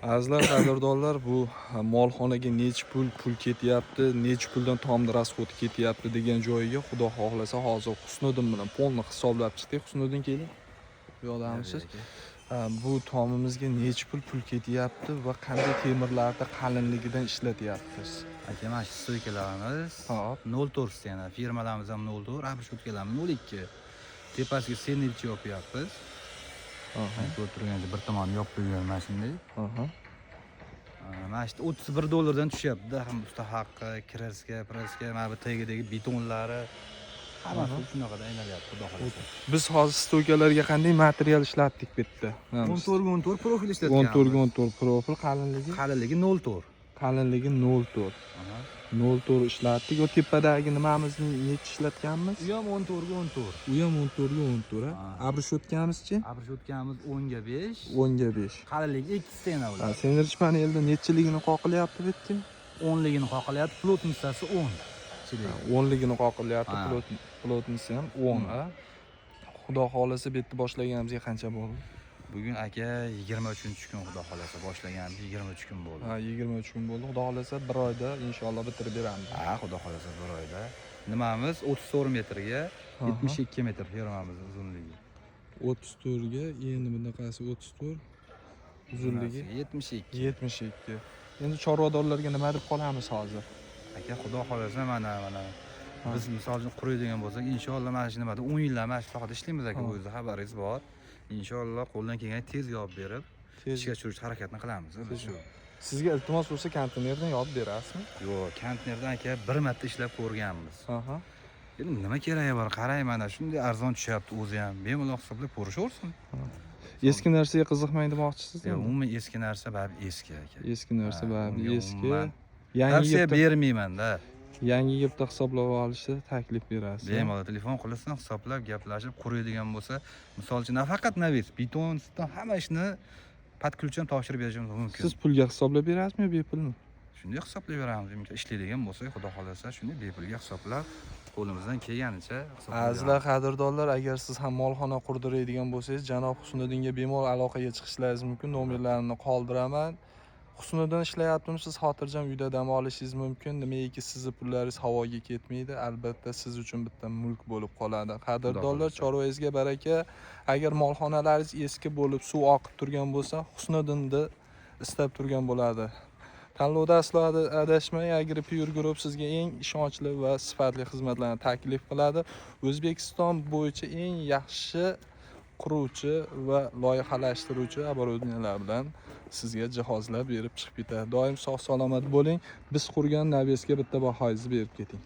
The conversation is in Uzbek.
Azizlar, qadrdonlar, bu molxonaga necha pul ketyapti, necha puldan tomni расход ketyapti degan joyiga, xudo xohlasa, hozir Husniddin bilan полный hisoblab chiqdik. Husniddin, keling. Bu yoqdamisiz? Bu tomimizga necha pul ketyapti va qanday temirlarni qalinligidan ishlatyapmiz? Aka, mana shu стойка larimiz 0,4 стена, firmalarimiz ham 0,4, обрешётка larimiz 0,2. Tepasiga sendvich yopyapmiz. Ko'rib turganingizdek, bir tomoni yopib qo'ygan mana shunday. Mana shu 31 dollardan tushyapti ham usta haqqi, краска, праска, mana bu tagidagi betonlari, hammasi shunaqada aynalyapti, xudo xohlasa. Biz hozir стойка larga qanday material ishlatdik bu yerda? 14 ga 14 profil ishlatganmiz. 14 ga 14 profil, qalinligi? Qalinligi 0,4. Qalinligi 0,4. 0,4 ishlatdik. O tepadagi nimamizni necha ishlatganmiz? U ham 14 ga 14. U ham 14 ga 14, a? Ha. Обрешётка mizchi? Обрешётка miz 10 ga 5. 10 ga 5. Qalinligi 2 стена ular. Sendvich panelda nechiligini qoqilyapti bu yerga? 10ligini qoqilyapti, плотность si 10. Ichidagi. 10ligini qoqilyapti, Ha. Плотность i ham 10, a? Xudo xohlasa, bu yerda boshlaganimizga qancha bo'ldi? Bugun, aka, 23-kun, xudo xohlasa, boshlaganimiz 23 kun bo'ldi. Ha, 23 kun bo'ldi. Xudo xohlasa, bir oyda inshaalloh bitirib beramiz. Ha, xudo xohlasa, bir oyda. Nimamiz 34 metrga 72 metr firmamiz uzunligi. 34 ga, endi bunaqasi 34 uzunligi. 72. 72. Endi chorvadorlarga nima deb qolamiz hozir? Aka, xudo xohlasa, mana biz, misol uchun, quraydigan bo'lsak, inshaalloh, mana shu nimada 10 yillar mana shu sohada ishlaymiz, aka, o'zi xabaringiz bor. Inshaalloh, qo'ldan kelgan tez yopib berib, Tez. ishga tushirish harakatini qilamiz biz shu. Sizga iltimos bo'lsa, konteynerdan yopib berasizmi? Yo'q, konteynerdan, aka, bir marta ishlab ko'rganmiz. Endi nima keragi bor? Qarang, mana shunday arzon tushyapti o'zi ham. Bemalol hisoblab ko'rishaversin. Eski narsaga qiziqmang demoqchisiz Yo'q, endi? umuman eski narsa baribir eski, aka. Eski narsa Ha, baribir unga eski. umuman Yangi tavsiya yig'ib bermayman-da. Yangi yig'ib hisoblab olishni taklif berasiz. Bemalol telefon qilsin, hisoblab, gaplashib, quriydigan bo'lsa, misol uchun, nafaqat навес, beton, siton, hamma ishni под ключ ham topshirib berishimiz mumkin. Siz pulga hisoblab berasizmi yo bepulmi? Shunday hisoblab beramiz. Ishlaydigan bo'lsak, xudo xohlasa, shunday bepulga hisoblab, qo'limizdan kelganicha hisoblab Azizlar, beramiz. Qadrdonlar, agar siz ham molxona qurdiradigan bo'lsangiz, janob Husniddinga bemalol aloqaga chiqishlaringiz mumkin. Nomerlarini qoldiraman. Husniddin ishlayaptimi, siz xotirjam uyda dam olishingiz mumkin. Nimagaki, sizni pullaringiz havoga ketmaydi. Albatta, siz uchun bitta mulk bo'lib qoladi. Qadrdonlar, Xohlasa. chorvangizga baraka. Agar molxonalaringiz eski bo'lib, suv oqib turgan bo'lsa, Husniddinni istab turgan bo'ladi. Tanlovda aslo adashmang, Agri Pure Group sizga eng ishonchli va sifatli xizmatlarni taklif qiladi. O'zbekiston bo'yicha eng yaxshi quruvchi va loyihalashtiruvchi оборудования lar bilan sizga jihozlar berib chiqib ketadi. Doim sog' salomat bo'ling. Biz qurgan навес ga bitta bahoyingizni berib keting.